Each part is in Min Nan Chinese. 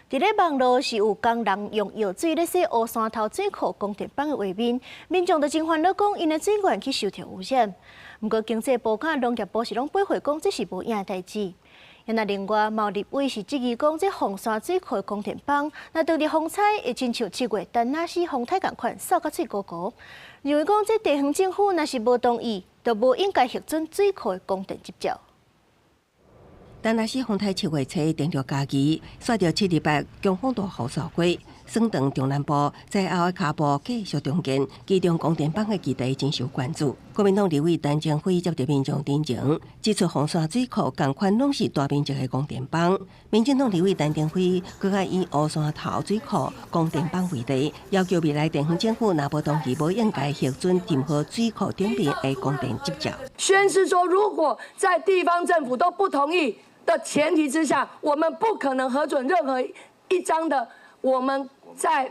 佇咧網路是有工人用藥水咧洗烏山頭水庫光電板的畫面，民眾就真煩惱，講𪜶的水源去受著污染。毋過經濟部佮農業部是攏回覆講這是無影代誌。那另外，嘛有立委是質疑講，這鳳山水庫的光電板，若當佇風災會親像7月田納西風颱仝款，掃甲碎糊糊。認為講這地方政府若是無同意，就無應該核准水庫的光電執照。田納西風颱7月初登陸嘉義，煞著7.28強風大雨掃過，省長中南部災後的跤步繼續重建，其中光電板的議題真受關注。國民黨立委陳清輝接著民眾陳情，指出鳳山水庫仝款攏是大面積的光電板。民進黨立委陳亭妃閣較以烏山頭水庫光電板為例，要求未來地方政府若無同意，無應該核准任何水庫頂面的光電執照。宣示說，如果在地方政府都不同意的前提之下，我們不可能核准任何一張的我們在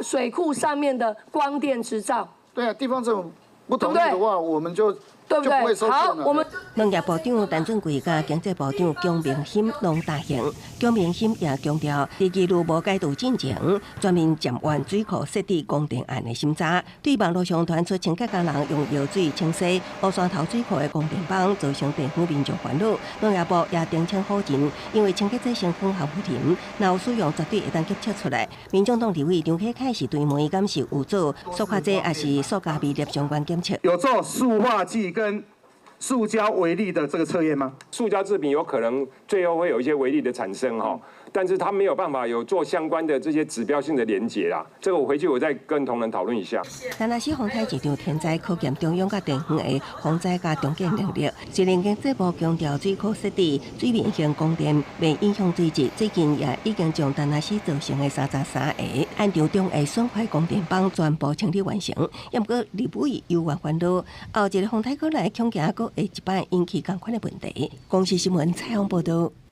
水庫上面的光電執照。對啊，地方政府不同意的話，我們就對不對？好，我們農業部長陳俊貴佮經濟部長姜明欣攏答應。姜明欣也強調，佇紀錄無解除進前，全面暫緩水庫設置光電案的審查。對網路上傳出清潔工人用藥水清洗烏山頭水庫的光電板，造成地方民眾煩惱。農業部也澄清否認，因為清潔劑成分含氟林，若有使用絕對會當檢測出來。民眾黨立委張啟楷是追問，敢是有做塑化劑抑是塑膠微粒相關檢測？有做塑化劑跟塑膠微粒的這個測驗嗎？塑膠製品有可能最後會有一些微粒的產生哈，但是它沒有辦法有做相關的這些指標性的連結啦。這個我回去我再跟同仁討論一下。田納西風颱這場天災考驗中央佮地方的防災佮重建能力。雖然經濟部強調水庫設置水面型光電袂影響水質，最近也已經將田納西造成的33個岸場中的損壞光電板全部清理完成。毋過立委猶原煩惱，後一个風颱過來，恐驚閣會一擺引起仝款的問題。公視新聞採訪報導。